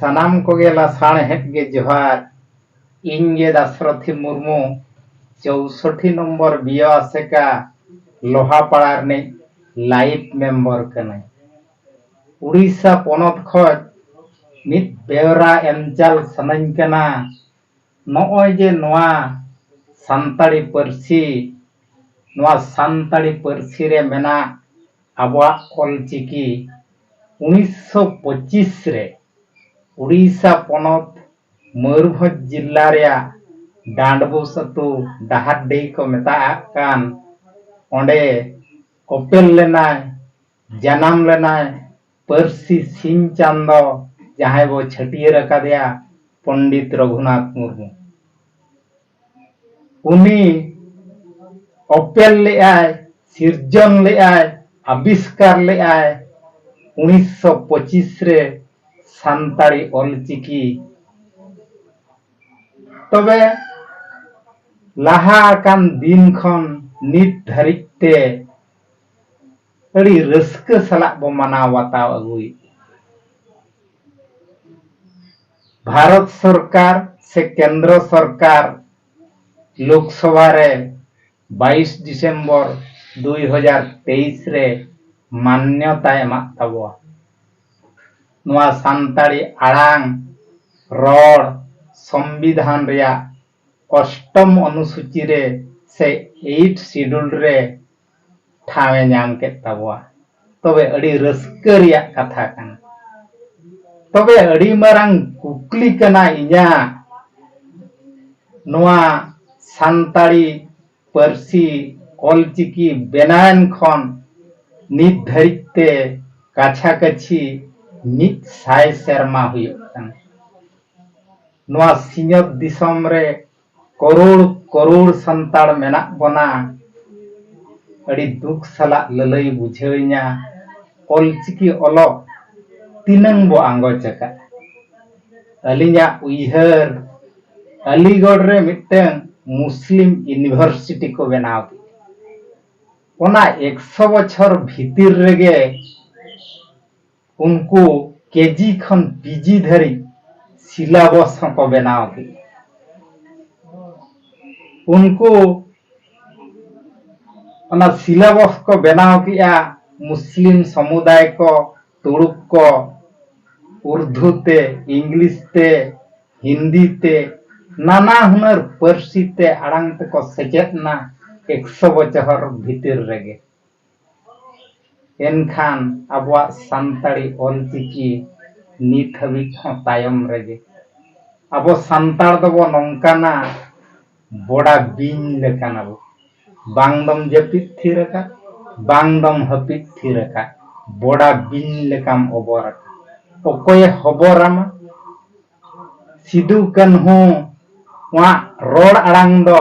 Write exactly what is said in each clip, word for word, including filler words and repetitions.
ᱥᱟᱱᱟᱢ ᱠᱚᱜᱮ ᱞᱟᱥᱟᱬᱦᱮᱫ ᱜᱮ ᱡᱚᱦᱟᱨ᱾ ᱤᱧ ᱜᱮ ᱫᱟᱥᱨᱚᱛᱷᱤ ᱢᱩᱨᱢᱩ, ᱪᱳᱣᱥᱚᱴᱷᱤ ᱱᱚᱢᱵᱚᱨ ᱵᱤᱭᱚ ᱟᱥᱮᱠᱟ, ᱞᱳᱦᱟᱯᱟᱲᱟ ᱨᱤᱱᱤᱡ ᱞᱟᱭᱤᱯᱷ ᱢᱮᱢᱵᱚᱨ ᱠᱟᱹᱱᱟᱹᱧ᱾ ᱩᱲᱤᱥᱥᱟ ᱯᱚᱱᱚᱛ ᱠᱷᱚᱱ ᱢᱤᱫ ᱵᱮᱣᱨᱟ ᱮᱢ ᱪᱟᱞ ᱥᱟᱱᱟᱧ ᱠᱟᱱᱟ᱾ ᱱᱚᱜᱼᱚᱭ ᱡᱮ ᱱᱚᱣᱟ ᱥᱟᱱᱛᱟᱲᱤ ᱯᱟᱹᱨᱥᱤ, ᱱᱚᱣᱟ ᱥᱟᱱᱛᱟᱲᱤ ᱯᱟᱹᱨᱥᱤ ᱨᱮ ᱢᱮᱱᱟᱜ ᱟᱵᱚᱣᱟᱜ ᱚᱞᱪᱤᱠᱤ ᱩᱱᱤᱥᱥᱚ ᱯᱚᱸᱪᱤᱥ ᱨᱮ ᱩᱲᱤᱥᱥᱟ ᱯᱚᱱᱚᱛ ᱢᱚᱭᱩᱨᱵᱷᱚᱸᱡᱽ ᱡᱤᱞᱟ ᱨᱮᱭᱟᱜ ᱰᱟᱸᱰᱵᱳᱥ ᱟᱹᱛᱩ, ᱰᱟᱦᱟᱨᱰᱤ ᱠᱚ ᱢᱮᱛᱟᱜ ᱠᱟᱱ, ᱚᱸᱰᱮ ᱚᱯᱮᱞ ᱞᱮᱱᱟᱭ, ᱡᱟᱱᱟᱢ ᱞᱮᱱᱟᱭ ᱯᱟᱹᱨᱥᱤ ᱥᱤᱧ ᱪᱟᱸᱫᱚ, ᱡᱟᱦᱟᱸᱭ ᱵᱚ ᱪᱷᱟᱹᱴᱭᱟᱹᱨ ᱟᱠᱟᱫᱮᱭᱟ ᱯᱚᱱᱰᱤᱛ ᱨᱚᱜᱷᱩᱱᱟᱛᱷ ᱢᱩᱨᱢᱩ᱾ ᱩᱱᱤ ᱚᱯᱮᱞ ᱞᱮᱫᱟᱭ, ᱥᱤᱨᱡᱚᱱ ᱞᱮᱫᱟᱭ, ᱟᱵᱤᱥᱠᱟᱨ ᱞᱮᱫᱟᱭ ᱩᱱᱤᱥᱥᱚ ᱯᱚᱸᱪᱤᱥ ᱨᱮ ᱥᱟᱱᱛᱟᱲᱤ ᱚᱞᱪᱤᱠᱤ᱾ ᱛᱚᱵᱮ ᱞᱟᱦᱟ ᱟᱠᱟᱱ ᱫᱤᱱ ᱠᱷᱚᱱ ᱱᱤᱛ ᱫᱷᱟᱹᱨᱤᱡ ᱛᱮ ᱟᱹᱰᱤ ᱨᱟᱹᱥᱠᱟᱹ ᱥᱟᱞᱟᱜ ᱵᱚ ᱢᱟᱱᱟᱣ ᱵᱟᱛᱟᱣ ᱟᱹᱜᱩᱭᱮᱫ᱾ ᱵᱷᱟᱨᱚᱛ ᱥᱚᱨᱠᱟᱨ ᱥᱮ ᱠᱮᱱᱫᱨᱚ ᱥᱚᱨᱠᱟᱨ ᱞᱳᱠᱥᱚᱵᱷᱟ ᱨᱮ ᱵᱟᱭᱤᱥ ᱰᱤᱥᱮᱢᱵᱚᱨ ᱫᱩᱭ ᱦᱟᱡᱟᱨ ᱛᱮᱭᱤᱥ ᱨᱮ ᱢᱟᱱᱱᱚᱛᱟᱭ ᱮᱢᱟᱜ ᱛᱟᱵᱚᱣᱟ᱾ ᱱᱚᱣᱟ ᱥᱟᱱᱛᱟᱲᱤ ᱟᱲᱟᱝ, ᱨᱚᱲ, ᱥᱚᱝᱵᱤᱫᱷᱟᱱ ᱨᱮᱭᱟᱜ ᱚᱥᱴᱚᱢ ᱚᱱᱩᱥᱩᱪᱤ ᱨᱮ ᱥᱮ ᱮᱭᱤᱴ ᱥᱤᱰᱩᱞ ᱨᱮ ᱴᱷᱟᱶ ᱮ ᱧᱟᱢ ᱠᱮᱫ ᱛᱟᱵᱚᱣᱟ᱾ ᱛᱚᱵᱮ ᱟᱹᱰᱤ ᱨᱟᱹᱥᱠᱟᱹ ᱨᱮᱭᱟᱜ ᱠᱟᱛᱷᱟ ᱠᱟᱱᱟ᱾ ᱛᱚᱵᱮ ᱟᱹᱰᱤ ᱢᱟᱨᱟᱝ ᱠᱩᱠᱞᱤ ᱠᱟᱱᱟ ᱤᱧᱟᱹᱜ, ᱱᱚᱣᱟ ᱥᱟᱱᱛᱟᱲᱤ ᱯᱟᱹᱨᱥᱤ ᱚᱞᱪᱤᱠᱤ ᱵᱮᱱᱟᱣᱮᱱ ᱠᱷᱚᱱ ᱱᱤᱛ ᱫᱷᱟᱹᱨᱤᱡ ᱛᱮ ᱠᱟᱪᱷᱟ ᱠᱟᱪᱷᱤ ᱢᱤᱫ ᱥᱟᱭ ᱥᱮᱨᱢᱟ ᱦᱩᱭᱩᱜ ᱠᱟᱱᱟ᱾ ᱱᱚᱣᱟ ᱥᱤᱧᱚᱛ ᱫᱤᱥᱚᱢ ᱨᱮ ᱠᱚᱨᱳᱲ ᱠᱚᱨᱳᱲ ᱥᱟᱱᱛᱟᱲ ᱢᱮᱱᱟᱜ ᱵᱚᱱᱟ᱾ ᱟᱹᱰᱤ ᱫᱩᱠ ᱥᱟᱞᱟᱜ ᱞᱟᱹᱞᱟᱹᱭ ᱵᱩᱡᱷᱟᱹᱣᱤᱧᱟ, ᱚᱞᱪᱤᱠᱤ ᱚᱞᱚᱜ ᱛᱤᱱᱟᱹᱝ ᱵᱚ ᱟᱸᱜᱚᱪ ᱟᱠᱟᱫ᱾ ᱟᱹᱞᱤᱧᱟᱜ ᱩᱭᱦᱟᱹᱨ, ᱟᱹᱞᱤᱜᱚᱲ ᱨᱮ ᱢᱤᱫᱴᱟᱝ ᱢᱩᱥᱞᱤᱢ ᱤᱭᱩᱱᱤᱵᱷᱟᱨᱥᱤᱴᱤ ᱠᱚ ᱵᱮᱱᱟᱣ ᱠᱮᱫᱟ᱾ ᱚᱱᱟ ᱮᱠᱥᱚ ᱵᱚᱪᱷᱚᱨ ᱵᱷᱤᱛᱤᱨ ᱨᱮᱜᱮ ᱩᱱᱠᱩ ᱠᱮᱡᱤ ᱠᱷᱚᱱ ᱯᱤᱡᱤ ᱫᱷᱟᱹᱨᱤᱡ ᱥᱤᱞᱟᱵᱚᱥ ᱦᱚᱸᱠᱚ ᱵᱮᱱᱟᱣ ᱠᱮᱫᱼᱟ᱾ ᱩᱱᱠᱩ ᱚᱱᱟ ᱥᱤᱞᱟᱵᱚᱥ ᱠᱚ ᱵᱮᱱᱟᱣ ᱠᱮᱜᱼᱟ, ᱢᱩᱥᱞᱤᱢ ᱥᱚᱢᱩᱫᱟᱭ ᱠᱚ, ᱛᱩᱲᱩᱠ ᱠᱚ, ᱩᱨᱫᱩ ᱛᱮ, ᱤᱝᱞᱤᱥ ᱛᱮ, ᱦᱤᱱᱫᱤ ᱛᱮ, ᱱᱟᱱᱟ ᱦᱩᱱᱟᱹᱨ ᱯᱟᱹᱨᱥᱤ ᱛᱮ ᱟᱲᱟᱝ ᱛᱮᱠᱚ ᱥᱮᱪᱮᱫ ᱮᱱᱟ ᱮᱠᱥᱚ ᱵᱚᱪᱷᱚᱨ ᱵᱷᱤᱛᱤᱨ ᱨᱮᱜᱮ᱾ ᱮᱱᱠᱷᱟᱱ ᱟᱵᱚᱣᱟᱜ ᱥᱟᱱᱛᱟᱲᱤ ᱚᱞᱪᱤᱠᱤ ᱱᱤᱛ ᱦᱟᱹᱵᱤᱡ ᱦᱚᱸ ᱛᱟᱭᱚᱢ ᱨᱮᱜᱮ᱾ ᱟᱵᱚ ᱥᱟᱱᱛᱟᱲ ᱫᱚᱵᱚ ᱱᱚᱝᱠᱟᱱᱟ, ᱵᱚᱰᱟ ᱵᱤᱧ ᱞᱮᱠᱟᱱᱟ ᱵᱚ᱾ ᱵᱟᱝ ᱫᱚᱢ ᱡᱟᱹᱯᱤᱫ ᱛᱷᱤᱨ ᱟᱠᱟᱫ, ᱵᱟᱝ ᱫᱚᱢ ᱦᱟᱹᱯᱤᱫ ᱛᱷᱤᱨ ᱟᱠᱟᱫ, ᱵᱚᱰᱟ ᱵᱤᱧ ᱞᱮᱠᱟᱢ ᱚᱵᱚᱨ ᱟᱠᱟᱫ᱾ ᱚᱠᱚᱭᱮ ᱦᱚᱵᱚᱨᱟᱢᱟ? ᱥᱤᱫᱩ ᱠᱟᱹᱱᱦᱩ ᱣᱟᱜ ᱨᱚᱲ ᱟᱲᱟᱝ ᱫᱚ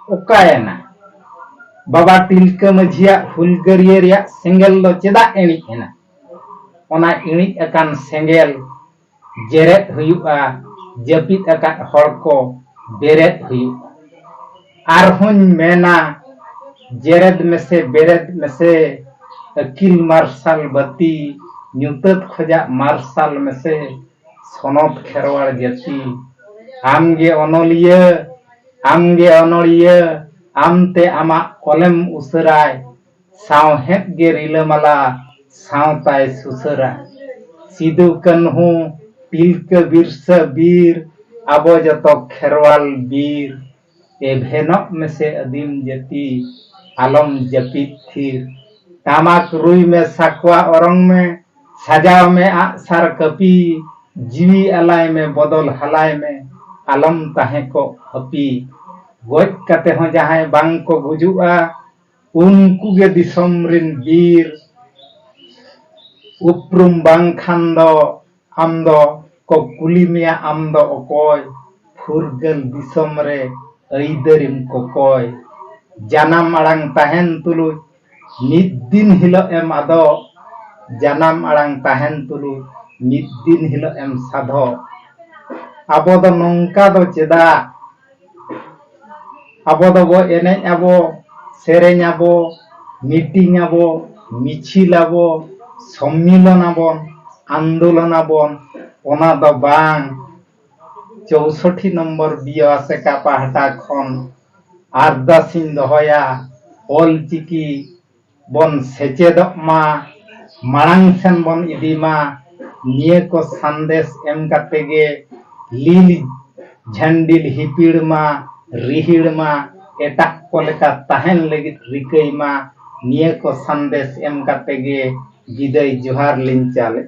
ᱚᱠᱟᱭᱮᱱᱟ? ᱵᱟᱵᱟ ᱛᱤᱞᱠᱟᱹ ᱢᱟᱹᱡᱷᱤᱭᱟᱜ ᱦᱩᱞᱜᱟᱹᱨᱤᱭᱟᱹ ᱨᱮᱭᱟᱜ ᱥᱮᱸᱜᱮᱞ ᱫᱚ ᱪᱮᱫᱟᱜ ᱤᱬᱤᱡ ᱮᱱᱟ? ᱚᱱᱟ ᱤᱬᱤᱡ ᱟᱠᱟᱱ ᱥᱮᱸᱜᱮᱞ ᱡᱮᱨᱮᱫ ᱦᱩᱭᱩᱜᱼᱟ, ᱡᱟᱹᱯᱤᱫ ᱟᱠᱟᱫ ᱦᱚᱲ ᱠᱚ ᱵᱮᱨᱮᱫ ᱦᱩᱭᱩᱜᱼᱟ᱾ ᱟᱨᱦᱚᱸᱧ ᱢᱮᱱᱟ, ᱡᱮᱨᱮᱫ ᱢᱮᱥᱮ, ᱵᱮᱨᱮᱫ ᱢᱮᱥᱮ, ᱟᱹᱠᱤᱞ ᱢᱟᱨᱥᱟᱞ ᱵᱟᱹᱛᱤ, ᱧᱩᱛᱟᱹᱛ ᱠᱷᱚᱡᱟᱜ ᱢᱟᱨᱥᱟᱞ ᱢᱮᱥᱮ, ᱥᱚᱱᱚᱛ ᱠᱷᱮᱨᱣᱟᱲ ᱡᱟᱹᱛᱤ᱾ ᱟᱢᱜᱮ ᱚᱱᱚᱞᱤᱭᱟᱹ, ᱟᱢᱜᱮ ᱚᱱᱚᱲᱤᱭᱟᱹ, ᱟᱢᱛᱮ ᱟᱢᱟᱜ ᱚᱞᱮᱢ ᱩᱥᱟᱹᱨᱟᱭ, ᱥᱟᱶᱦᱮᱫ ᱜᱮ ᱨᱤᱞᱟᱹᱢᱟᱞᱟ, ᱥᱟᱶᱛᱟᱭ ᱥᱩᱥᱟᱹᱨᱟ᱾ ᱥᱤᱫᱩ ᱠᱟᱹᱱᱦᱩ, ᱛᱤᱞᱠᱟᱹ ᱵᱤᱨᱥᱟᱹ ᱵᱤᱨ, ᱟᱵᱚ ᱡᱚᱛᱚ ᱠᱷᱮᱨᱣᱟᱞ ᱵᱤᱨ᱾ ᱮᱵᱷᱮᱱᱚᱜ ᱢᱮᱥᱮ ᱟᱹᱫᱤᱢ ᱡᱟᱹᱛᱤ, ᱟᱞᱚᱢ ᱡᱟᱹᱯᱤᱫ ᱛᱷᱤᱨ᱾ ᱴᱟᱢᱟᱠ ᱨᱩᱭ ᱢᱮ, ᱥᱟᱠᱣᱟ ᱚᱨᱚᱝ ᱢᱮ, ᱥᱟᱡᱟᱣ ᱢᱮ ᱟᱜ ᱥᱟᱨ ᱠᱟᱹᱯᱤ, ᱡᱤᱣᱤ ᱟᱞᱟᱭ ᱢᱮ, ᱵᱚᱫᱚᱞ ᱦᱟᱞᱟᱭ ᱢᱮ, ᱟᱞᱚᱢ ᱛᱟᱦᱮᱸ ᱠᱚᱜ ᱦᱟᱹᱯᱤ᱾ ᱜᱚᱡ ᱠᱟᱛᱮ ᱦᱚᱸ ᱡᱟᱦᱟᱸᱭ ᱵᱟᱝ ᱠᱚ ᱜᱩᱡᱩᱜᱼᱟ, ᱩᱱᱠᱩ ᱜᱮ ᱫᱤᱥᱚᱢ ᱨᱤᱱ ᱵᱤᱨ᱾ ᱩᱯᱨᱩᱢ ᱵᱟᱝᱠᱷᱟᱱ ᱫᱚ ᱟᱢ ᱫᱚ ᱠᱚ ᱠᱩᱞᱤ ᱢᱮᱭᱟ, ᱟᱢ ᱫᱚ ᱚᱠᱚᱭ? ᱯᱷᱩᱨᱜᱟᱹᱞ ᱫᱤᱥᱚᱢ ᱨᱮ ᱟᱹᱭᱫᱟᱹᱨᱤᱢ ᱠᱚᱠᱚᱭ᱾ ᱡᱟᱱᱟᱢ ᱟᱲᱟᱝ ᱛᱟᱦᱮᱱ ᱛᱩᱞᱩᱡ ᱢᱤᱫ ᱫᱤᱱ ᱦᱤᱞᱳᱜ ᱮᱢ ᱟᱫᱚᱜ, ᱡᱟᱱᱟᱢ ᱟᱲᱟᱝ ᱛᱟᱦᱮᱱ ᱛᱩᱞᱩᱡ ᱢᱤᱫ ᱫᱤᱱ ᱦᱤᱞᱳᱜ ᱮᱢ ᱥᱟᱫᱷᱚᱜ᱾ ᱟᱵᱚ ᱫᱚ ᱱᱚᱝᱠᱟ ᱫᱚ ᱪᱮᱫᱟᱜ? ᱟᱵᱚ ᱫᱚᱵᱚ ᱮᱱᱮᱡ ᱟᱵᱚ, ᱥᱮᱨᱮᱧ ᱟᱵᱚ, ᱢᱤᱴᱤᱝ ᱟᱵᱚ, ᱢᱤᱪᱷᱤᱞ ᱟᱵᱚ, ᱥᱚᱢᱢᱤᱞᱚᱱ ᱟᱵᱚᱱ, ᱟᱱᱫᱳᱞᱚᱱ ᱟᱵᱚᱱ, ᱚᱱᱟ ᱫᱚ ᱵᱟᱝ᱾ ᱪᱳᱣᱥᱚᱴᱴᱤ ᱱᱚᱢᱵᱚᱨ ᱵᱤᱭᱚ ᱟᱥᱮᱠᱟ ᱯᱟᱦᱴᱟ ᱠᱷᱚᱱ ᱟᱨᱫᱟᱥ ᱤᱧ ᱫᱚᱦᱚᱭᱟ, ᱚᱞ ᱪᱤᱠᱤ ᱵᱚᱱ ᱥᱮᱪᱮᱫᱚᱜ ᱢᱟ, ᱢᱟᱲᱟᱝ ᱥᱮᱱ ᱵᱚᱱ ᱤᱫᱤ ᱢᱟ᱾ ᱱᱤᱭᱟᱹ ᱠᱚ ᱥᱟᱸᱫᱮᱥ ᱮᱢ ᱠᱟᱛᱮ ᱜᱮ ᱞᱤᱞ ᱡᱷᱟᱹᱱᱰᱤᱞ ᱦᱤᱯᱤᱲ ᱢᱟ, ᱨᱤᱦᱤᱲ ᱢᱟ, ᱮᱴᱟᱜ ᱠᱚ ᱞᱮᱠᱟ ᱛᱟᱦᱮᱱ ᱞᱟᱹᱜᱤᱫ ᱨᱤᱠᱟᱹᱭ ᱢᱟ᱾ ᱱᱤᱭᱟᱹ ᱠᱚ ᱥᱟᱸᱫᱮᱥ ᱮᱢ ᱠᱟᱛᱮ ᱜᱮ ᱵᱤᱫᱟᱹᱭ ᱡᱚᱦᱟᱨ ᱞᱤᱧ ᱪᱟᱞᱮᱫ᱾